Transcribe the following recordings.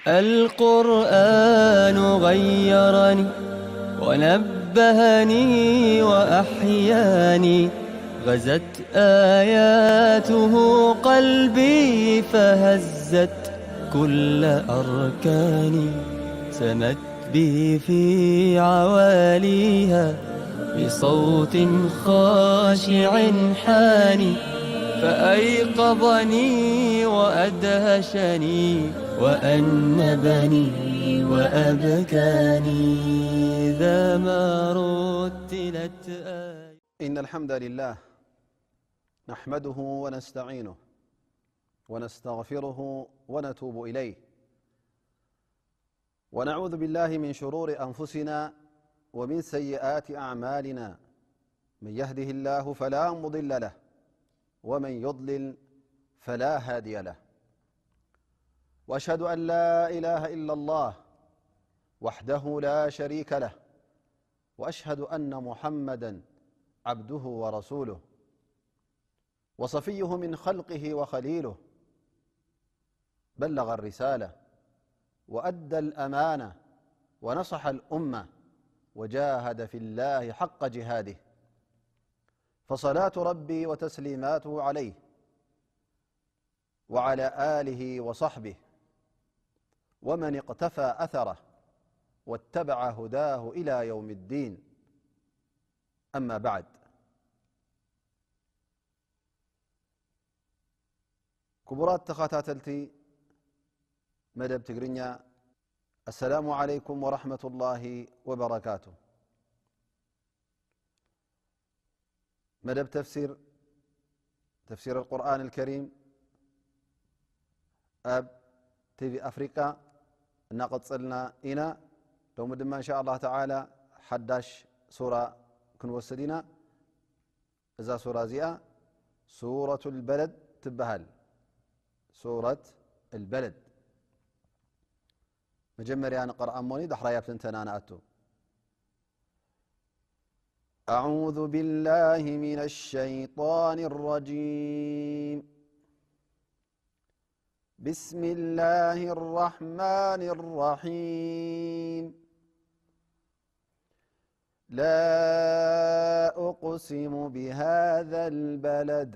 القرآن غيرني ونبهني وأحياني، غزت آياته قلبي فهزت كل أركاني، سمت بي في عواليها بصوت خاشع حاني، فأيقظني وأدهشني وأنبني وأبكاني إذا ما رتلت آية. إن الحمد لله نحمده ونستعينه ونستغفره ونتوب إليه، ونعوذ بالله من شرور أنفسنا ومن سيئات أعمالنا، من يهده الله فلا مضل له، ومن يضلل فلا هادي له، وأشهد أن لا إله إلا الله وحده لا شريك له، وأشهد أن محمدا عبده ورسوله، وصفيه من خلقه وخليله، بلغ الرسالة وأدى الأمانة ونصح الأمة وجاهد في الله حق جهاده، فصلاة ربي وتسليماته عليه وعلى آله وصحبه ومن اقتفى أثره واتبع هداه إلى يوم الدين. أما بعد، ክቡራት ተኸታተልቲ መደብ ትግርኛ፣ ኣሰላሙ ዓለይኩም ወረሕመቱላሂ ወበረካቱ። መደብ ተፍሲር፣ ተፍሲር ኣልቁርኣን ኣልከሪም ኣብ ቲቪ ኣፍሪቃ እናቐጸልና ኢና። ሎሚ ድማ እንሻ ኣላህ ተዓላ ሓዳሽ ሱራ ክንወስድ ኢና። እዛ ሱራ እዚኣ ሱረቱል በለድ ትበሃል። ሱረት ኣልበለድ። መጀመርያ ንቐርኣ እሞኒ ዳሕራይ ኣብ ትንተና ንኣቱ። أعوذ بالله من الشيطان الرجيم. بسم الله الرحمن الرحيم. لا أقسم بهذا البلد،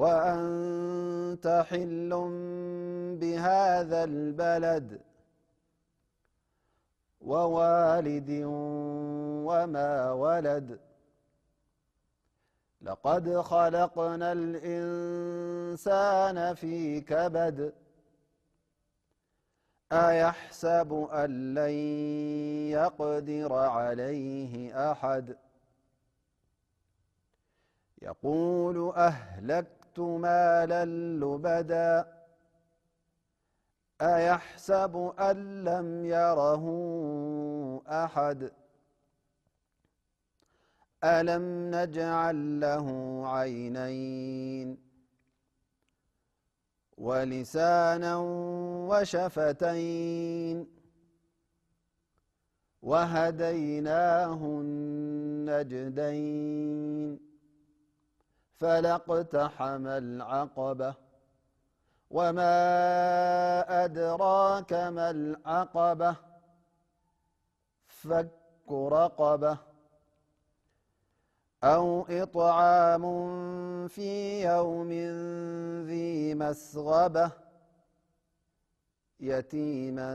وأنت حل بهذا البلد، ووالد وما ولد، لقد خلقنا الإنسان في كبد، أيحسب أن لن يقدر عليه أحد، يقول أهلكت مالا لبدا، أيحسب أن لم يره أحد، ألم نجعل له عينين ولسانا وشفتين، وهديناه النجدين، فلا اقتحم العقبة، وما أدراك ما العقبة، فك رقبة، أو إطعام في يوم ذي مسغبة، يتيما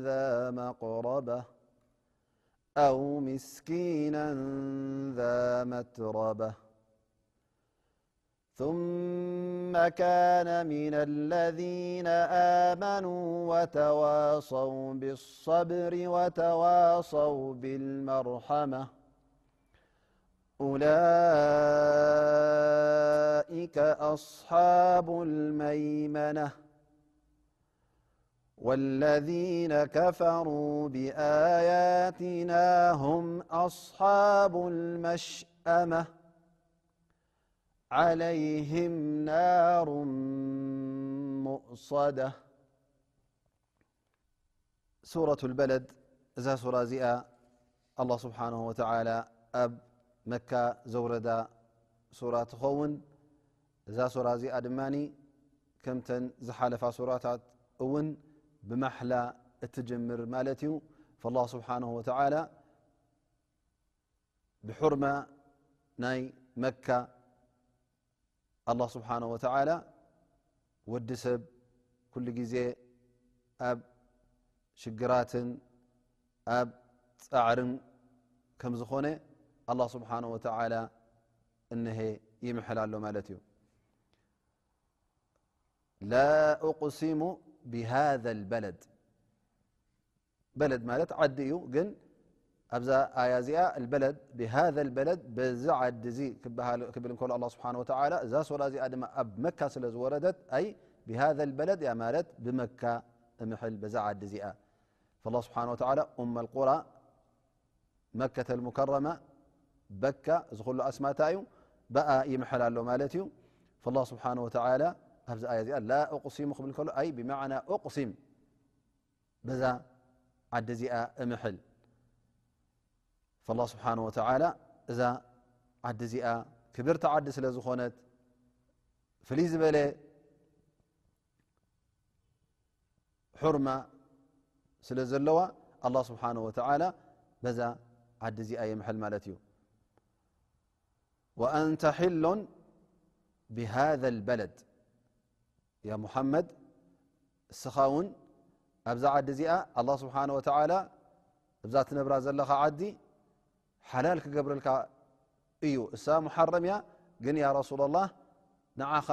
ذا مقربة، أو مسكينا ذا متربة، ثم كان من الذين آمنوا وتواصوا بالصبر وتواصوا بالمرحمة، أولئك أصحاب الميمنة، والذين كفروا بآياتنا هم أصحاب المشأمة، عليهم نار مؤصدة. ሱረቱል በለድ፣ እዛ ሱራ እዚኣ ኣላህ ስብሓንሁ ወተዓላ ኣብ መካ ዘውረዳ ሱራ ትኸውን። እዛ ሱራ እዚኣ ድማ ከምተን ዝሓለፋ ሱራታት እውን ብማሕላ እትጅምር ማለት እዩ። فالله سبحانه وتعالى ብሑርማ ናይ መካ ኣላህ ስብሓነሁ ወተዓላ ወዲ ሰብ ኩሉ ግዜ ኣብ ሽግራትን ኣብ ጻዕርን ከም ዝኾነ ኣላህ ስብሓነሁ ወተዓላ እነሀ ይምሕል ኣሎ ማለት እዩ። لا أقسم بهذا البلد በለድ ማለት ዓዲ እዩ። ግን ኣብዛ ኣያ እዚኣ البلد بهذا البلد በዚ ዓዲ እዚ ክበሃል ክብል እንከሎ ኣላህ ስብሓነሁ ወተዓላ እዛ ሱራ እዚኣ ድማ ኣብ መካ ስለ ዝወረደት ኣይ بهذا البلد እያ ማለት ብመካ እምሕል በዛ ዓዲ እዚኣ فالله سبحانه وتعالى أم القرى مكة المكرمة በካ እዚ ኩሉ ኣስማታ እዩ በኣ ይምሕል ኣሎ ማለት እዩ። فالله سبحانه وتعالى ኣብዚ ኣያ እዚኣ لا أقسم ክብል ከሎ ኣይ بمعنى أقسم በዛ ዓዲ እዚኣ እምሕል فالله سبحانه وتعالى እዛ ዓዲ እዚኣ ክብርቲ ዓዲ ስለ ዝኾነት ፍልይ ዝበለ ሑርማ ስለ ዘለዋ ኣላህ ስብሓነሁ ወተዓላ በዛ ዓዲ እዚኣ የምሕል ማለት እዩ። وأنت حل بهذا البلد يا محمد እስኻ እውን ኣብዛ ዓዲ እዚኣ ኣላህ ስብሓነሁ ወተዓላ እብዛ ትነብራ ዘለኻ ዓዲ ሓላል ክገብረልካ እዩ። እሳ ሙሓረም እያ፣ ግን ያ ረሱላላህ ንዓኻ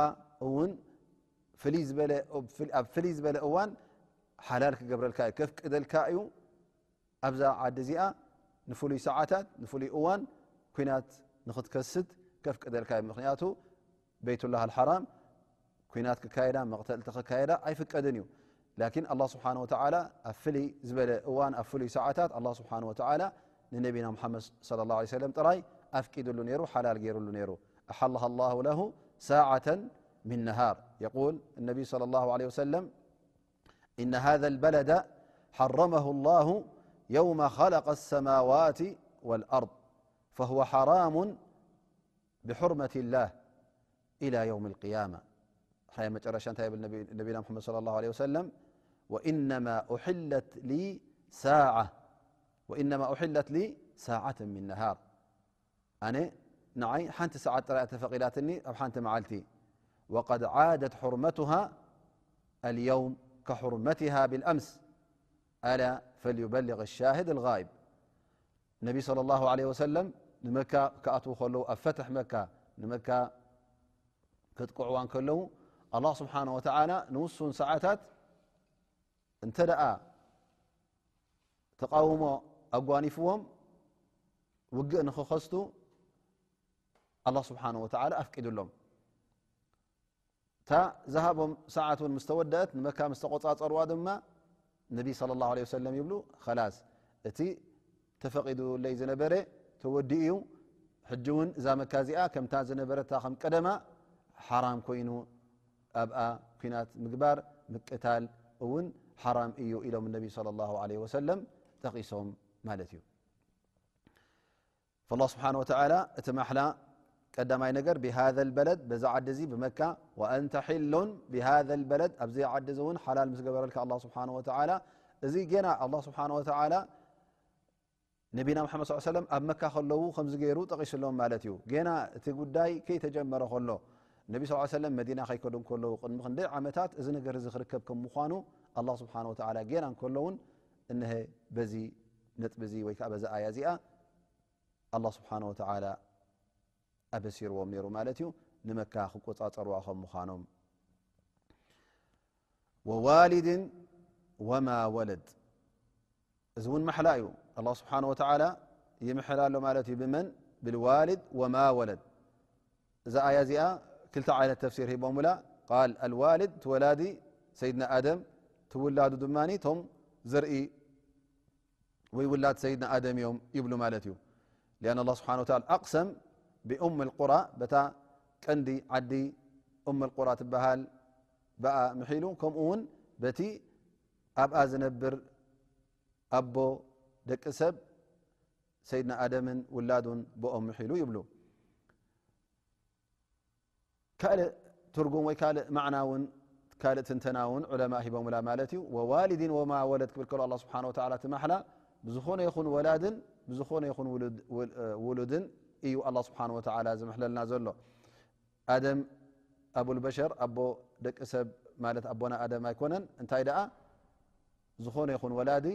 እውን ፍልይ ዝበለ ኣብ ፍልይ ዝበለ እዋን ሓላል ክገብረልካ እዩ፣ ከፍቅደልካ እዩ። ኣብዛ ዓዲ እዚኣ ንፍሉይ ሰዓታት ንፍሉይ እዋን ኲናት ንኽትከስት ከፍቅደልካ እዩ። ምኽንያቱ ቤይቱላህ ኣልሓራም ኲናት ክካየዳ መቕተልቲ ክካየዳ ኣይፍቀድን እዩ። ላኪን ኣላህ ስብሓነ ወተዓላ ኣብ ፍልይ ዝበለ እዋን ኣብ ፍሉይ ሰዓታት ኣላህ ስብሓነ ወተዓላ ንነቢና ሙሓመድ ሰለላሁ ዐለይሂ ወሰለም ጥራይ ኣፍቂድሉ ነይሩ፣ ሓላል ገይሩሉ ነይሩ። أحلها الله له ساعة من نهار. يقول النبي صلى الله عليه وسلم: إن هذا البلد حرمه الله يوم خلق السماوات والأرض، فهو حرام بحرمة الله إلى يوم القيامة. ሕራይ መጨረሻ እንታይ ይብል ነቢ-፣ ነቢና ሙሓመድ ሰለላሁ ዐለይሂ ወሰለም፣ وإنما أحلت لي ساعة، وإنما أحلت لي ساعة من نهار። ኣነ ንዓይ ሓንቲ ሰዓት ጥራይ ተፈቒዳትኒ ኣብ ሓንቲ መዓልቲ። وقد عادت حرمتها اليوم كحرمتها بالأمس، ألا فليبلغ الشاهد الغائب። ነቢ ሰለላሁ ዐለይሂ ወሰለም ንመካ ክኣትዉ ከለዉ፣ ኣብ ፈትሕ መካ ንመካ ከጥቅዕዋ እንከለዉ፣ ኣላህ ስብሓነ ወተዓላ ንውሱን ሰዓታት እንተ ደኣ ተቃውሞ ኣጓኒፍዎም ውግእ ንኽኸስቱ ኣላህ ስብሓነ ወተዓላ ኣፍቂዱሎም። እታ ዝሃቦም ሰዓት እውን ምስ ተወደአት፣ ንመካ ምስ ተቆጻጸርዋ ድማ፣ ነቢ ሰለላሁ ዐለይሂ ወሰለም ይብሉ፣ "ኸላስ፣ እቲ ተፈቒዱለይ ዝነበረ ተወዲኡ እዩ። ሕጂ እውን እዛ መካ እዚኣ ከምታ ዝነበረታ ከም ቀደማ ሓራም ኮይኑ፣ ኣብኣ ኲናት ምግባር፣ ምቅታል እውን ሓራም እዩ" ኢሎም ነቢ ሰለላሁ ዐለይሂ ወሰለም ጠቒሶም ማለት እዩ። ፈላህ ስብሓነ ወተዓላ እቲ ማሕላ ቀዳማይ ነገር ብሃዘል በለድ፣ በዛ ዓዲ እዚ ብመካ፣ ወአንተ ሒሉን ብሃዘል በለድ፣ ኣብዚ ዓዲ እዚ እውን ሓላል ምስ ገበረልካ ኣላህ ስብሓነ ወተዓላ፣ እዚ ጌና ኣላህ ስብሓነ ወተዓላ ነቢና መሓመድ ሰለላሁ ዐለይሂ ወሰለም ኣብ መካ ከለዉ ከምዚ ገይሩ ጠቒስሎም ማለት እዩ። ጌና እቲ ጉዳይ ከይተጀመረ ከሎ፣ ነቢ ሰለላሁ ዐለይሂ ወሰለም መዲና ከይከዱ እንከለዉ ቅድሚ ክንደይ ዓመታት እዚ ነገር እዚ ክርከብ ከም ምዃኑ ኣላህ ስብሓነ ወተዓላ ጌና እንከሎ እውን እነሀ በዚ ነጥቢ እዚ ወይ ከዓ በዛ ኣያ እዚኣ ኣላህ ስብሓነ ወተዓላ ኣበሲርዎም ነይሩ ማለት እዩ፣ ንመካ ክቆጻጸርዋ ከም ምዃኖም። ወዋሊድን ወማ ወለድ፣ እዚ እውን ማሕላ እዩ። ኣላህ ስብሓነ ወተዓላ ይምሕል ኣሎ ማለት እዩ። ብመን? ብልዋሊድ ወማ ወለድ። እዛ ኣያ እዚኣ ክልተ ዓይነት ተፍሲር ሂቦምላ። ቃል ኣልዋሊድ፣ እቲ ወላዲ ሰይድና ኣደም፣ እቲ ውላዱ ድማ እቶም ዘርኢ ወይ ውላድ ሰይድና ኣደም እዮም ይብሉ ማለት እዩ። ሊኣን ኣላህ ስብሓነ ወተዓላ ኣቅሰም ብኡም ልቁራ፣ በታ ቀንዲ ዓዲ ኡም ልቁራ ትበሃል፣ ብኣ ምሒሉ፣ ከምኡ እውን በቲ ኣብኣ ዝነብር ኣቦ ደቂ ሰብ ሰይድና ኣደምን ውላዱን ብኦም ምሒሉ ይብሉ። ካልእ ትርጉም ወይ ካልእ ማዕና እውን ካልእ ትንተና እውን ዑለማ ሂቦምላ ማለት እዩ። ወዋሊዲን ወማ ወለድ ክብል ከሎ ኣላህ ስብሓነ ወተዓላ እቲ ማሕላ ብዝኾነ ይኹን ወላድን ብዝኾነ ይኹን ውሉድ-፣ ውል-፣ ውሉድን እዩ ኣላህ ስብሓነ ወተዓላ ዝምሕለልና ዘሎ። ኣደም ኣቡል በሸር፣ ኣቦ ደቂ ሰብ ማለት ኣቦና ኣደም ኣይኮነን። እንታይ ደኣ ዝኾነ ይኹን ወላዲ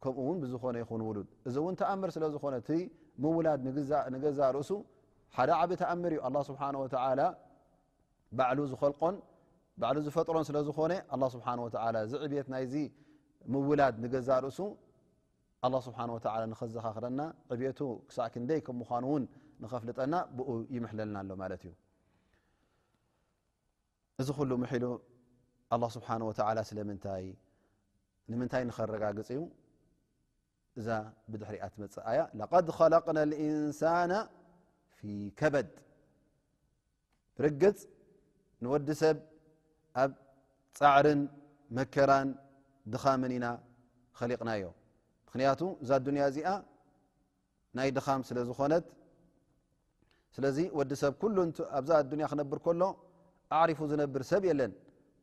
ከምኡ እውን ብዝኾነ ይኹን ውሉድ። እዚ እውን ተኣምር ስለ ዝኾነ እቲ ምውላድ ንግዛእ-፣ ንገዛእ ርእሱ ሓደ ዓቢ ተኣምር እዩ። ኣላህ ስብሓነ ወተዓላ ባዕሉ ዝኸልቆን ባዕሉ ዝፈጥሮን ስለ ዝኾነ ኣላህ ስብሓነ ወተዓላ እዚ ዕብየት ናይዚ ምውላድ ንገዛእ ርእሱ ኣላህ ስብሓነ ወተዓላ ንኸዘኻኽረና ዕብየቱ ክሳዕ ክንደይ ከም ምዃኑ እውን ንኸፍልጠና ብኡ ይምሕለልና ኣሎ ማለት እዩ። እዚ ኩሉ ምሒሉ ኣላህ ስብሓነ ወተዓላ ስለምንታይ፣ ንምንታይ ንኸረጋግጽ እዩ? እዛ ብድሕሪኣ ትመጽእ ኣያ፣ "ለቀድ ኸለቅና ልኢንሳና ፊ ከበድ።" ብርግጽ ንወዲ ሰብ ኣብ ጻዕርን መከራን ድኻምን ኢና ኸሊቕናዮ። ምኽንያቱ እዛ ዱንያ እዚኣ ናይ ድኻም ስለ ዝኾነት፣ ስለዚ ወዲ ሰብ ኩሉ እንት-፣ ኣብዛ ኣዱንያ ክነብር ከሎ ኣዕሪፉ ዝነብር ሰብ የለን።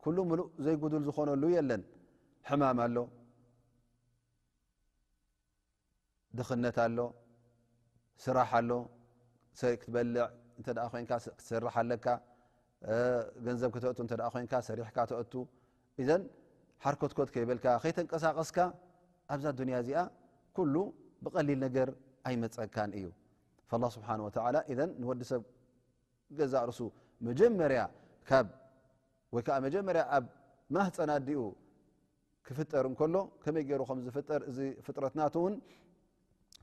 ኩሉ ምሉእ ዘይጉዱል ዝኾነሉ የለን። ሕማም ኣሎ፣ ድኽነት ኣሎ፣ ስራሕ ኣሎ፣ ሰ-፣ ክትበልዕ እንተ ደኣ ኮይንካ ስ-፣ ክትሰርሕ ኣለካ፣ እ፣ ገንዘብ ክተእቱ እንተ ደኣ ኮይንካ ሰሪሕካ ተእቱ። ኢዘን ሓርኮትኮት ከይበልካ፣ ከይተንቀሳቐስካ ኣብዛ ዱንያ እዚኣ ኩሉ ብቐሊል ነገር ኣይመጸካን እዩ። ፈላህ ስብሓነ ወተዓላ ኢዘን ንወዲ ሰብ ገዛእ ርእሱ መጀመርያ ካብ፣ ወይ ከኣ መጀመርያ ኣብ ማህጸን ኣዲኡ ክፍጠር እንከሎ፣ ከመይ ገይሩ ከም ዝፍጠር፣ እዚ ፍጥረት ናቱ እውን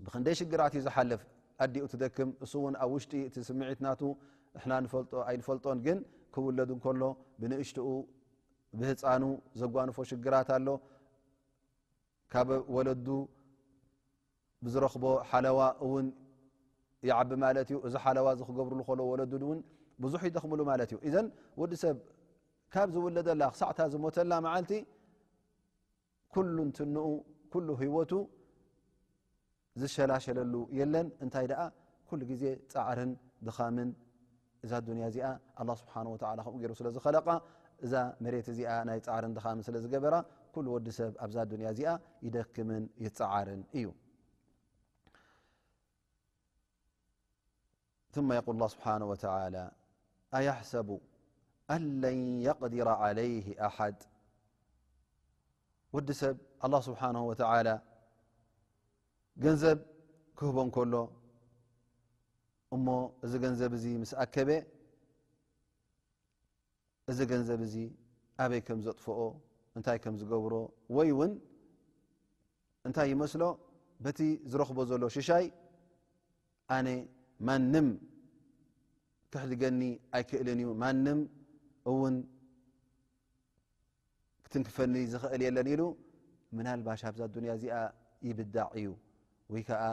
ብኽንደይ ሽግራት እዩ ዝሓልፍ። ኣዲኡ ትደክም፣ እሱ እውን ኣብ ውሽጢ እቲ ስምዒት ናቱ ንሕና ንፈልጦ ኣይንፈልጦን፣ ግን ክውለድ እንከሎ ብንእሽትኡ ብህፃኑ ዘጓንፎ ሽግራት ኣሎ። ካብ ወለዱ ብዝረኽቦ ሓለዋ እውን ይዓቢ ማለት እዩ። እዚ ሓለዋ እዚ ክገብርሉ ከሎ ወለዱ እውን ብዙሕ ይደኽምሉ ማለት እዩ። ኢዘን ወዲ ሰብ ካብ ዝውለደላ ክሳዕታ ዝሞተላ መዓልቲ ኩሉ እንትንኡ፣ ኩሉ ህይወቱ ዝሸላሸለሉ የለን። እንታይ ደኣ ኩሉ ግዜ ጻዕርን ድኻምን እዛ ዱንያ እዚኣ ኣላህ ስብሓነሁ ወተዓላ ከምኡ ገይሩ ስለ ዝኸለቓ፣ እዛ መሬት እዚኣ ናይ ጻዕርን ድኻምን ስለ ዝገበራ፣ ኩሉ ወዲ ሰብ ኣብዛ ዱንያ እዚኣ ይደክምን ይጸዓርን እዩ። ثم يقول الله سبحانه وتعالى: أيحسب أن لن يقدر عليه أحد؟ ወዲ ሰብ ኣላህ ስብሓነሁ ወተዓላ ገንዘብ ክህቦ እንከሎ፣ እሞ እዚ ገንዘብ እዚ ምስ ኣከበ፣ እዚ ገንዘብ እዚ ኣበይ ከም ዘጥፍኦ፣ እንታይ ከም ዝገብሮ፣ ወይ እውን እንታይ ይመስሎ፣ በቲ ዝረኽቦ ዘሎ ሽሻይ፣ ኣነ ማንም ክሕድገኒ ኣይክእልን እዩ፣ ማንም እውን ክትንክፈኒ ዝኽእል የለን ኢሉ፣ ምናልባሽ ኣብዛ ዱንያ እዚኣ ይብዳዕ እዩ፣ ወይ ከዓ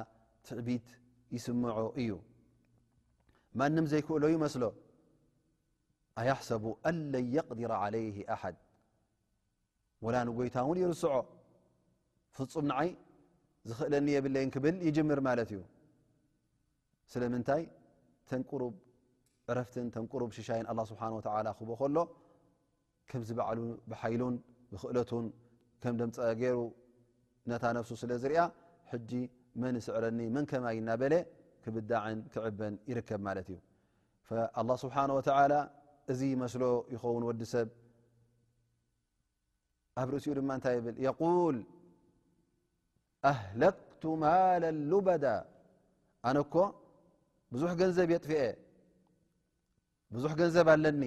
ትዕቢት ይስምዖ እዩ። ማንም ዘይክእሎ ይመስሎ። أيحسب أن لن يقدر عليه أحد؟ ወላ ንጎይታ እውን ይርስዖ። ፍጹም ንዓይ ዝኽእለኒ የብለይን ክብል ይጅምር ማለት እዩ። ስለምንታይ? ተን ቁሩብ ዕረፍትን ተን ቁሩብ ሽሻይን ኣላህ ስብሓነሁ ወተዓላ ክህቦ ከሎ፣ ከምዚ ባዕሉ ብሓይሉን ብኽእለቱን ከም ደምፀ ገይሩ ነታ ነፍሱ ስለ ዝሪኣ፣ ሕጂ መን ይስዕረኒ፣ መን ከማይ እናበለ ክብዳዕን ክዕበን ይርከብ ማለት እዩ። ፈኣላህ ስብሓነሁ ወተዓላ እዚ ይመስሎ ይኸውን ወዲ ሰብ። ኣብ ርእሲኡ ድማ እንታይ ይብል? የቁል: ኣህለክቱ ማለን ሉበዳ። ኣነ እኮ ብዙሕ ገንዘብ የጥፍኤ፣ ብዙሕ ገንዘብ ኣለኒ፣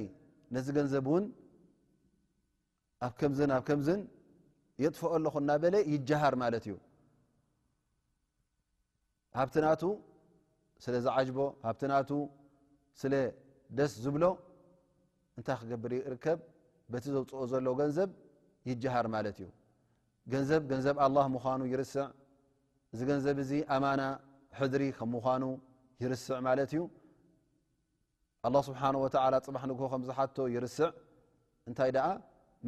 ነዚ ገንዘብ እውን ኣብ ከምዝን ኣብ ከምዝን የጥፍኦ ኣለኹ እናበለ ይጀሃር ማለት እዩ። ሃብቲ ናቱ ስለ ዝዓጅቦ፣ ሃብቲ ናቱ ስለ ደስ ዝብሎ፣ እንታይ ክገብር ይርከብ? በቲ ዘውፅኦ ዘሎ ገንዘብ ይጀሃር ማለት እዩ። ገንዘብ፣ ገንዘብ ኣላህ ምዃኑ ይርስዕ። እዚ ገንዘብ እዚ ኣማና ሕድሪ ከም ምዃኑ ይርስዕ ማለት እዩ። ኣላህ ስብሓነሁ ወተዓላ ጽባሕ ንግሆ ከም ዝሓቶ ይርስዕ። እንታይ ደኣ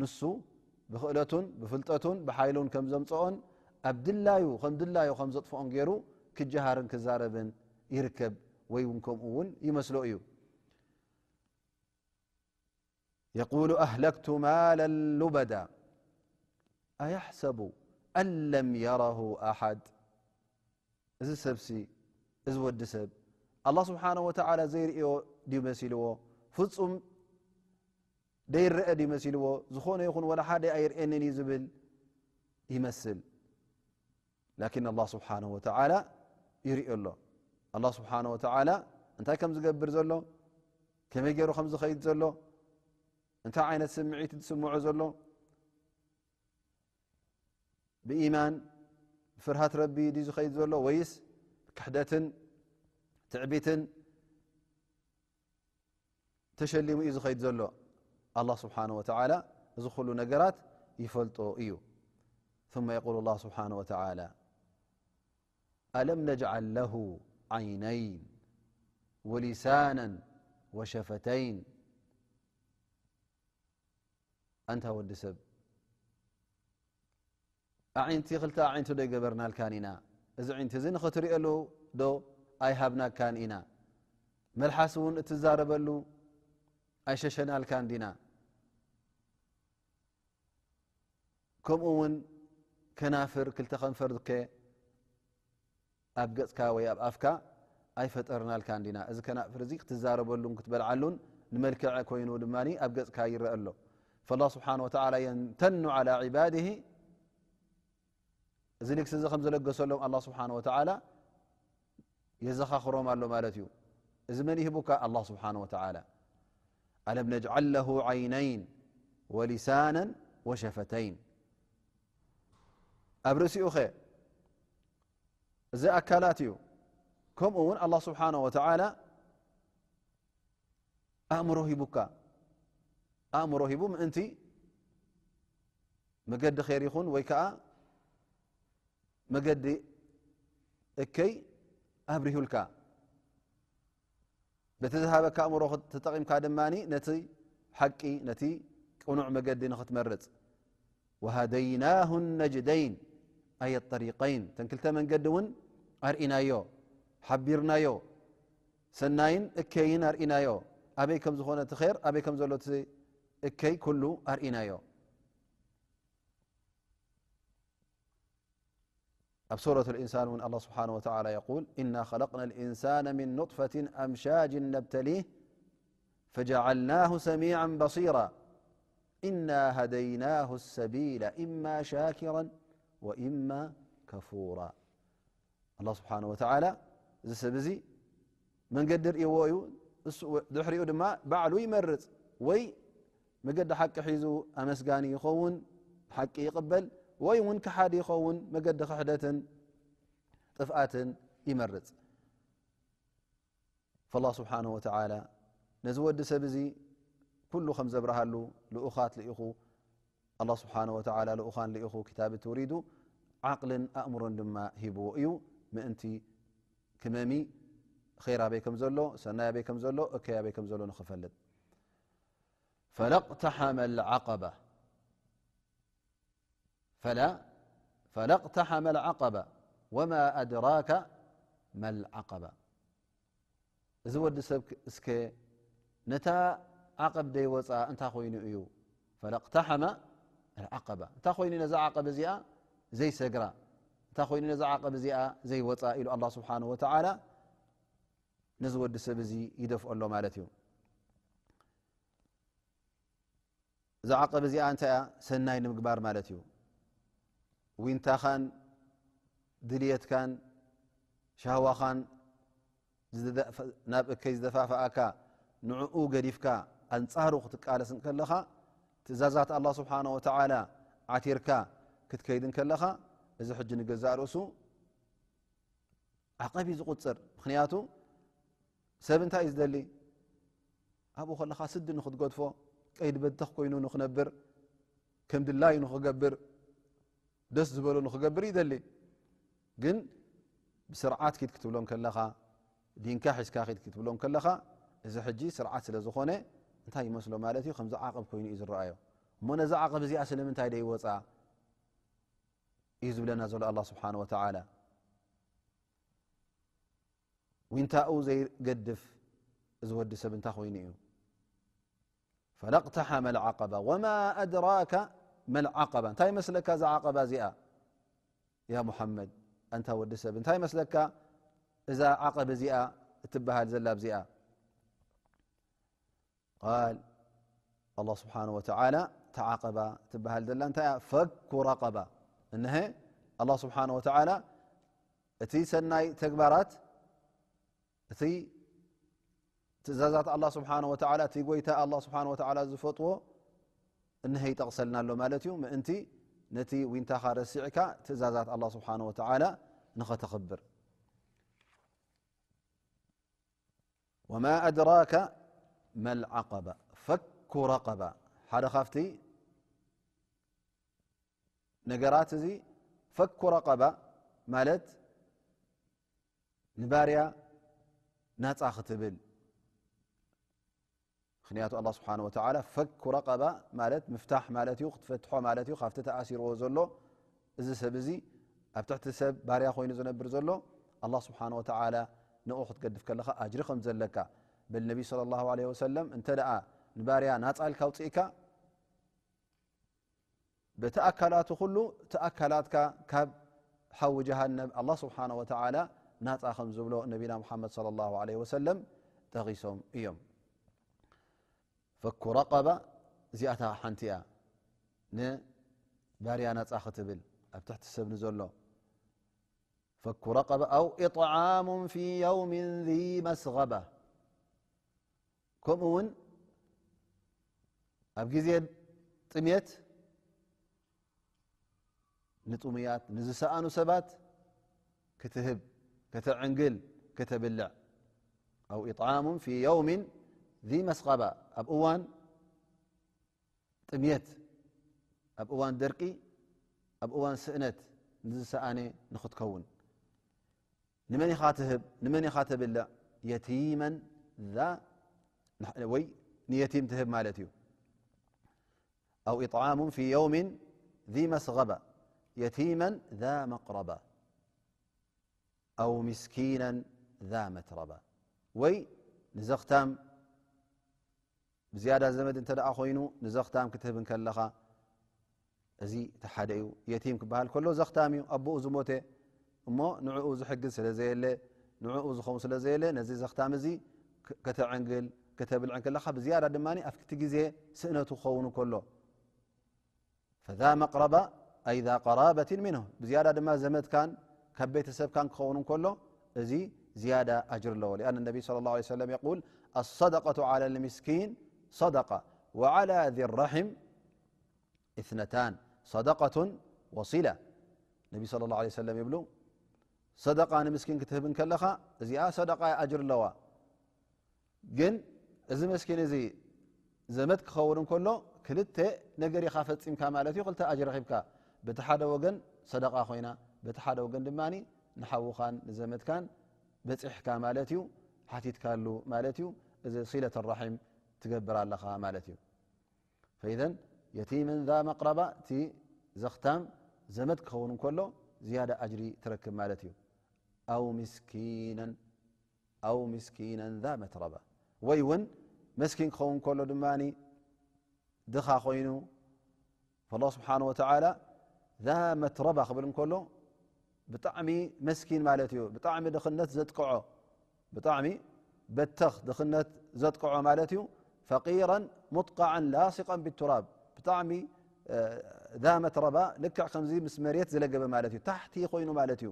ንሱ ብኽእለቱን ብፍልጠቱን ብሓይሉን ከም ዘምጽኦን ኣብ ድላዩ ከም ድላዩ ከም ዘጥፍኦን ገይሩ ክጀሃርን ክዛረብን ይርከብ፣ ወይ እውን ከምኡ እውን ይመስሎ እዩ። يقول أهلكت مالا لبدا أيحسب أن لم يره أحد. እዚ ሰብሲ፣ እዚ ወዲ ሰብ ኣላህ ስብሓነሁ ወተዓላ ዘይርእዮ ድዩ መሲልዎ? ፍጹም ደይረአ ድዩ መሲልዎ? ዝኾነ ይኹን ወላ ሓደ ኣይርእየንን እዩ ዝብል ይመስል። ላኪን ኣላህ ስብሓነሁ ወተዓላ ይርእዮ ኣሎ። ኣላህ ስብሓነሁ ወተዓላ እንታይ ከም ዝገብር ዘሎ፣ ከመይ ገይሩ ከም ዝኸይድ ዘሎ፣ እንታይ ዓይነት ስምዒት ዝስምዖ ዘሎ፣ ብኢማን ብፍርሃት ረቢ ድዩ ዝኸይድ ዘሎ ወይስ ክሕደትን ትዕቢትን ተሸሊሙ እዩ ዝኸይድ ዘሎ? ኣላህ ስብሓነሁ ወተዓላ እዚ ኩሉ ነገራት ይፈልጦ እዩ። ثم يقول الله سبحانه وتعالى ألم نجعل له عينين ولسانا وشفتين. ኣንታ ወዲ ሰብ፣ ኣዒንቲ፣ ክልተ ኣዒንቲ ዶ ኣይገበርናልካን ኢና? እዚ ዒንቲ እዚ ንኽትርእየሉ ዶ ኣይሃብናካን ኢና? መልሓስ እውን እትዛረበሉ ኣይሸሸናልካን ዲና? ከምኡ እውን ከናፍር፣ ክልተ ከንፈር ከ ኣብ ገጽካ ወይ ኣብ ኣፍካ ኣይፈጠርናልካን ዲና? እዚ ከናፍር እዚ ክትዛረበሉን ክትበልዓሉን ንመልክዕ ኮይኑ ድማ ኣብ ገጽካ ይረአ ኣሎ። فالله سبحانه وتعالى يمتن على عباده، እዚ ልግሲ እዚ ከም ዘለገሰሎም ኣላህ ስብሓነሁ ወተዓላ የዘኻኽሮም ኣሎ ማለት እዩ። እዚ መን ይህቡካ? ኣላህ ስብሓነሁ ወተዓላ። ألم نجعل له عينين ولسانا وشفتين። ኣብ ርእሲኡ ኸ? እዚ ኣካላት እዩ። ከምኡ እውን ኣላህ ስብሓነሁ ወተዓላ ኣእምሮ ሂቡካ። ኣእምሮ ሂቡ ምእንቲ መገዲ ኸይር ይኹን ወይ ከዓ መገዲ እከይ ኣብሪሁልካ። በቲ ዝሃበካ ኣእምሮ ተጠቒምካ ድማ ነቲ ሓቂ፣ ነቲ ቅኑዕ መገዲ ንኽትመርጽ። وهديناه النجدين، أي الطريقين، እተን ክልተ መንገዲ እውን ኣርኢናዮ፣ ሓቢርናዮ፣ ሰናይን እከይን ኣርኢናዮ። ኣበይ ከም ዝኾነ እቲ ኸይር፣ ኣበይ ከም ዘሎ እቲ እከይ ኩሉ ኣርኢናዮ። ኣብ ሱረት الإنسان እውን الله سبحانه وتعالى يقول إنا خلقنا الإنسان من نطفة أمشاج نبتليه فجعلناه سميعا بصيرا إنا هديناه السبيل إما شاكرا وإما كفورا. ኣላህ ስብሓነሁ ወተዓላ እዚ ሰብ እዚ መንገዲ ርእይዎ እዩ። እሱ ድሕሪኡ ድማ ባዕሉ ይመርጽ፣ ወይ መገዲ ሓቂ ሒዙ ኣመስጋኒ ይኸውን፣ ሓቂ ይቕበል፣ ወይ እውን ከሓዲ ይኸውን፣ መገዲ ክሕደትን ጥፍኣትን ይመርጽ። فالله سبحانه وتعالى ነዚ ወዲ ሰብ እዚ ኩሉ ከም ዘብርሃሉ ልኡኻት ልኢኹ። ኣላህ ስብሓነሁ ወተዓላ ልኡኻን ልኢኹ፣ ክታብት ውሪዱ፣ ዓቕልን ኣእምሮን ድማ ሂብዎ እዩ። ምእንቲ ክመሚ፣ ኸይር ኣበይ ከም ዘሎ፣ ሰናይ ኣበይ ከም ዘሎ፣ እከይ ኣበይ ከም ዘሎ ንኽፈልጥ። فلا اقتحم العقبة. فلا، فلا اقتحم العقبة وما أدراك ما العقبة. እዚ ወዲ ሰብ እስከ ነታ ዓቐብ ደይወፃ እንታይ ኮይኑ እዩ? فلا اقتحم العقبة። እንታይ ኮይኑ ነዛ ዓቐብ እዚኣ ዘይሰግራ? እንታይ ኮይኑ ነዛ ዓቐብ እዚኣ ዘይወፃ? ኢሉ ኣላህ ስብሓነሁ ወተዓላ ነዚ ወዲ ሰብ እዚ ይደፍኦ ኣሎ ማለት እዩ። እዛ ዓቐብ እዚኣ እንታይ እያ? ሰናይ ንምግባር ማለት እዩ። ዊንታኻን ድልየትካን ሻህዋኻን ዝደ-፣ ናብ እከይ ዝደፋፍኣካ ንዕኡ ገዲፍካ ኣንጻሩ ክትቃለስ እንከለኻ፣ ትእዛዛት ኣላህ ስብሓነ ወተዓላ ዓቲርካ ክትከይድ እንከለኻ፣ እዚ ሕጂ ንገዛእ ርእሱ ዓቐብ እዩ ዝቑጽር። ምኽንያቱ ሰብ እንታይ እዩ ዝደሊ? ኣብኡ ከለኻ ስዲ ንኽትገድፎ፣ ቀይድ በተኽ ኮይኑ ንኽነብር፣ ከም ድላዩ ንኽገብር፣ ደስ ዝበሎ ንኽገብር ይደሊ። ግን ብስርዓት ኪድ ክትብሎ እንከለኻ፣ ዲንካ ሒዝካ ኪድ ክትብሎ እንከለኻ፣ እዚ ሕጂ ስርዓት ስለ ዝኾነ እንታይ ይመስሎ ማለት እዩ? ከምዚ ዓቐብ ኮይኑ እዩ ዝረኣዮ። እሞ ነዛ ዓቐብ እዚኣ ስለምንታይ ደይወፃ እዩ ዝብለና ዘሎ ኣላህ ስብሓነ ወተዓላ። ዊንታኡ ዘይገድፍ እዚ ወዲ ሰብ እንታይ ኮይኑ እዩ? فلا اقتحم العقبة وما أدراك ما العقبة እንታይ መስለካ እዛ ዓቐባ እዚኣ ያ ሙሓመድ ኣንታ ወዲ ሰብ እንታይ መስለካ እዛ ዓቐብ እዚኣ እትበሃል ዘላ ኣብዚኣ ቃል ኣላ ስብሓን ወተዓላ ተዓቐባ ትበሃል ዘላ እንታይ እያ ፈኩ ረቐባ እንሀ ኣላ ስብሓን ወተዓላ እቲ ሰናይ ተግባራት እቲ ትእዛዛት ኣላ ስብሓን ወተዓላ እቲ ጎይታ ኣላ ስብሓን ወተዓላ ዝፈጥዎ እንሀ ይጠቕሰልና ኣሎ ማለት እዩ ምእንቲ ነቲ ዊንታኻ ረሲዕካ ትእዛዛት ኣላ ስብሓን ወተዓላ ንኸተኽብር وما أدراك ما العقبة فك رقبة ሓደ ካብቲ ነገራት እዚ ፈኩ ረቀባ ማለት ንባርያ ናፃ ክትብል ምክንያቱ ኣላ ስብሓን ወተዓላ ፈኩ ረቀባ ማለት ምፍታሕ ማለት እዩ ክትፈትሖ ማለት እዩ ካብቲ ተኣሲርዎ ዘሎ እዚ ሰብ እዚ ኣብ ትሕቲ ሰብ ባርያ ኮይኑ ዝነብር ዘሎ ኣላ ስብሓን ወተዓላ ንኡ ክትገድፍ ከለኻ ኣጅሪ ከም ዘለካ በል ነቢ ስለ ላሁ ለ ወሰለም እንተ ደኣ ንባርያ ናፃ ኢልካ ኣውፅእካ በቲ ኣካላቱ ኩሉ እቲ ኣካላትካ ካብ ሓዊ ጀሃነብ ኣላ ስብሓን ወተዓላ ናፃ ከም ዝብሎ ነቢና ሙሓመድ ሰለ ላሁ ለ ወሰለም ጠቒሶም እዮም ፈኩ ረቀባ እዚኣታ ሓንቲ እያ ንባርያ ናፃ ክትብል ኣብ ትሕቲ ሰብ ንዘሎ ፈኩ ረቀባ ኣው ኢጥዓሙ ፊ የውምን ዚ መስገባ ከምኡ እውን ኣብ ግዜ ጥሜት ንጥሙያት ንዝሰኣኑ ሰባት ክትህብ ከተዕንግል ከተብልዕ ኣው ኢጥዓሙ ፊ የውምን ዚ መስቀባ ኣብ እዋን ጥምየት ኣብ እዋን ደርቂ ኣብ እዋን ስእነት ንዝሰኣነ ንክትከውን ንመን ኢኻ ትህብ ንመን ኢኻ ተብልዕ የቲመን ذا ወይ ንየቲም ትህብ ማለት እዩ أو إطعام في يوم ذي مسغبة يتيما ذا مقربة أو مسكينا ذا متربة ወይ ንዘኽታም ብዝያዳ ዘመድ እንተ ደኣ ኮይኑ ንዘኽታም ክትህብ እንከለኻ እዚ እቲ ሓደ እዩ። የቲም ክበሃል ከሎ ዘኽታም እዩ፣ ኣቦኡ ዝሞተ እሞ ንዕኡ ዝሕግዝ ስለ ዘየለ ንዕኡ ዝኸውን ስለ ዘየለ ነዚ ዘኽታም እዚ ከተዕንግል ከተብልዕ እንከለኻ ብዝያዳ ድማ ኣብቲ ግዜ ስእነቱ ክኸውን እንከሎ فذا مقربة أي ذا قرابة منه ብዝያዳ ድማ ዘመድካን ካብ ቤተሰብካን ክኸውን እንከሎ እዚ ዝያዳ ኣጅር ኣለዎ لأن النبي صلى الله عليه وسلم يقول الصدقة على المسكين صدقة وعلى ذي الرحم اثنتان صدقة وصلة ነቢ صلى الله عليه وسلم ይብሉ ሰደቃ ንምስኪን ክትህብ እንከለኻ እዚኣ ሰደቃ ኣጅር ኣለዋ ግን እዚ መስኪን እዚ ዘመድ ክኸውን እንከሎ ክልተ ነገር ኢኻ ፈጺምካ ማለት እዩ ክልተ ኣጅሪ ኺብካ በቲ ሓደ ወገን ሰደቃ ኮይና በቲ ሓደ ወገን ድማ ንሓውኻን ንዘመድካን በፂሕካ ማለት እዩ ሓቲትካሉ ማለት እዩ እዚ ሲለት ራሒም ትገብር ኣለኻ ማለት እዩ فإذا يتيما ذا مقربة እቲ ዘኽታም ዘመድ ክኸውን እንከሎ ዝያዳ ኣጅሪ ትረክብ ማለት እዩ أو مسكينا أو مسكينا ذا متربة ወይ እውን መስኪን ክኸውን ከሎ ድማ ድኻ ኮይኑ فالله سبحانه وتعالى ذا متربة ክብል እንከሎ ብጣዕሚ መስኪን ማለት እዩ ብጣዕሚ ድኽነት ዘጥቅዖ ብጣዕሚ በተኽ ድኽነት ዘጥቅዖ ማለት እዩ فقيرا مدقعا لاصقا بالتراب ብጣዕሚ ذا متربة ልክዕ ከምዚ ምስ መሬት ዝለገበ ማለት እዩ ታሕቲ ኮይኑ ማለት እዩ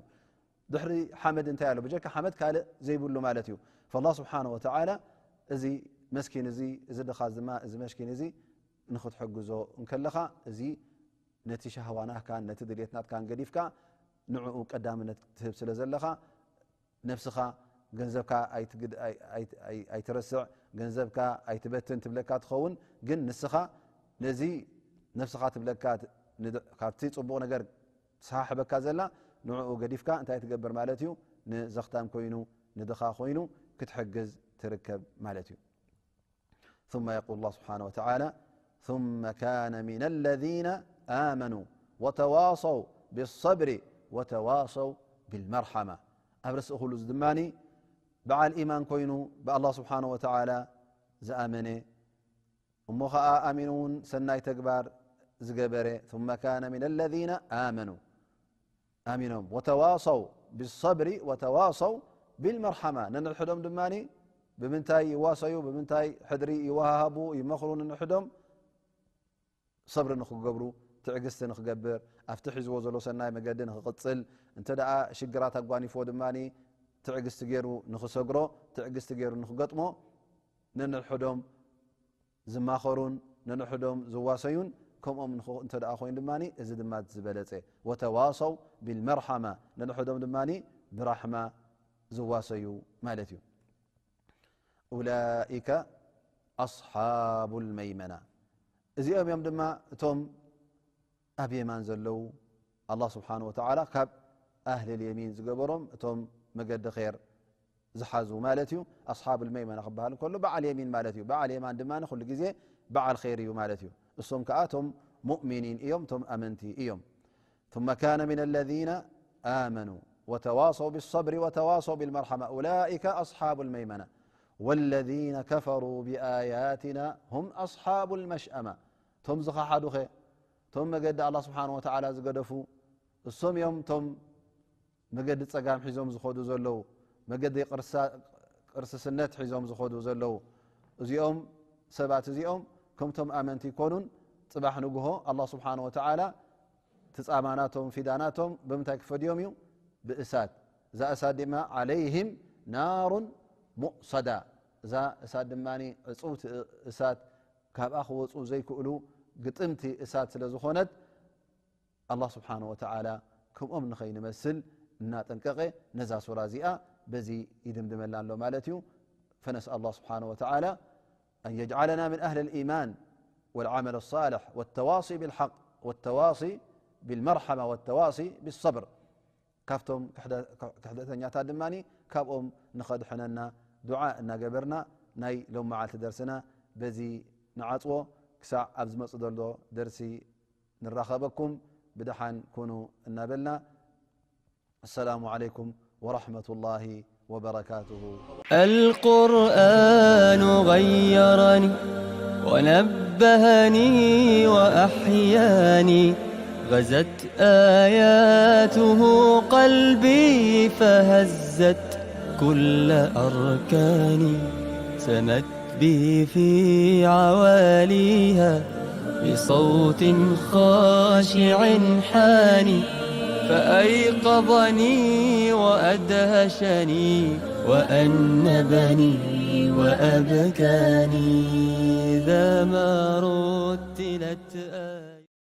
ድሕሪ ሓመድ እንታይ ኣሎ ብጀካ ሓመድ ካልእ ዘይብሉ ማለት እዩ فالله سبحانه وتعالى እዚ መስኪን እዚ እዚ ድኻ ድማ እዚ መስኪን እዚ ንክትሕግዞ እንከለኻ እዚ ነቲ ሻህዋ ናትካን ነቲ ድልየት ናትካን ገዲፍካ ንዕኡ ቀዳምነት ትህብ ስለ ዘለኻ ነብስኻ ገንዘብካ ኣይትረስዕ ገንዘብካ ኣይትበትን ትብለካ ትኸውን ግን ንስኻ ነዚ ነብስኻ ትብለካ ካብቲ ፅቡቕ ነገር ትሰሓሕበካ ዘላ ንዕኡ ገዲፍካ እንታይ ትገብር ማለት እዩ ንዘኽታም ኮይኑ ንድኻ ኮይኑ ክትሕግዝ ትርከብ ማለት እዩ ثم يقول الله سبحانه وتعالى ثم كان من الذين آمنوا وتواصوا بالصبر وتواصوا بالمرحمة ኣብ ርእሲ ኩሉ እዚ ድማ በዓል ኢማን ኮይኑ ብኣላህ ስብሓን ወተዓላ ዝኣመነ እሞ ኸዓ ኣሚኑ እውን ሰናይ ተግባር ዝገበረ ثم كان من الذين آمنوا ኣሚኖም وتواصوا بالصبر وتواصوا بالمرحمة ነንሕዶም ድማ ብምንታይ ይዋሰዩ ብምንታይ ሕድሪ ይወሃሃቡ ይመኽሩ ንንሕዶም ሰብሪ ንኽገብሩ ትዕግስቲ ንኽገብር ኣብቲ ሒዝዎ ዘሎ ሰናይ መገዲ ንኽቕፅል እንተ ደኣ ሽግራት ኣጓኒፍዎ ድማ ትዕግስቲ ገይሩ ንኽሰግሮ ትዕግስቲ ገይሩ ንኽገጥሞ ነንሕዶም ዝማኸሩን ነንሕዶም ዝዋሰዩን ከምኦም እንተ ደኣ ኮይኑ ድማ እዚ ድማ ዝበለፀ وتواصوا بالمرحمة ነንሕዶም ድማ ብራሕማ ዝዋሰዩ ማለት እዩ። أولئك أصحاب الميمنة እዚኦም እዮም ድማ እቶም ኣብ የማን ዘለዉ ኣላህ ስብሓን ወተዓላ ካብ ኣህልል የሚን ዝገበሮም እቶም መገዲ ኸይር ዝሓዙ ማለት እዩ። ኣስሓብ ልመይመና ክበሃል እንከሎ በዓል የሚን ማለት እዩ። በዓል የማን ድማ ኩሉ ግዜ በዓል ኸይር እዩ ማለት እዩ። እሶም ከዓ እቶም ሙእሚኒን እዮም፣ እቶም ኣመንቲ እዮም። ثم كان من الذين آمنوا وتواصوا بالصبر وتواصوا بالمرحمة أولئك أصحاب الميمنة والذين كفروا بآياتنا هم أصحاب المشأمة እቶም ዝኸሓዱኸ እቶም መገዲ ኣላህ ስብሓን ወተዓላ ዝገደፉ እሶም እዮም እቶም መገዲ ጸጋም ሒዞም ዝኸዱ ዘለዉ መገዲ ቅርስስነት ሒዞም ዝኸዱ ዘለዉ እዚኦም ሰባት እዚኦም ከምቶም ኣመንቲ ይኮኑን ጽባሕ ንግሆ ኣላህ ስብሓን ወተዓላ ትጻማናቶም ፊዳናቶም ብምንታይ ክፈድዮም እዩ ብእሳት እዛ እሳት ድማ ዓለይህም ናሩን ሙእሰዳ እዛ እሳት ድማ ዕጽውቲ እሳት ካብኣ ክወፁ ዘይክእሉ ግጥምቲ እሳት ስለ ዝኾነት ኣላህ ስብሓነ ወተዓላ ከምኦም ንኸይንመስል እናጠንቀቐ ነዛ ሱራ እዚኣ በዚ ይድምድመላ ኣሎ ማለት እዩ። فنسأل الله سبحانه وتعالى أن يجعلنا من أهل الإيمان والعمل الصالح والتواصي بالحق والتواصي بالمرحمة والتواصي بالصبر ካብቶም ክሕደተኛታት ድማ ካብኦም ንኸድሕነና ዱዓ እናገበርና ናይ ሎም መዓልቲ ደርስና በዚ ንዓፅዎ ክሳዕ ኣብ ዝመፅ ዘሎ ደርሲ ንራኸበኩም ብደሓን ኩኑ እናበልና السلام عليكم ورحمة الله وبركاته. القرآن غيرني ونبهني وأحياني غزت آياته قلبي فهزت كل أركاني سمت به في عواليها بصوت خاشع حاني فأيقظني وأدهشني وأنبني وأبكاني إذا ما رتلت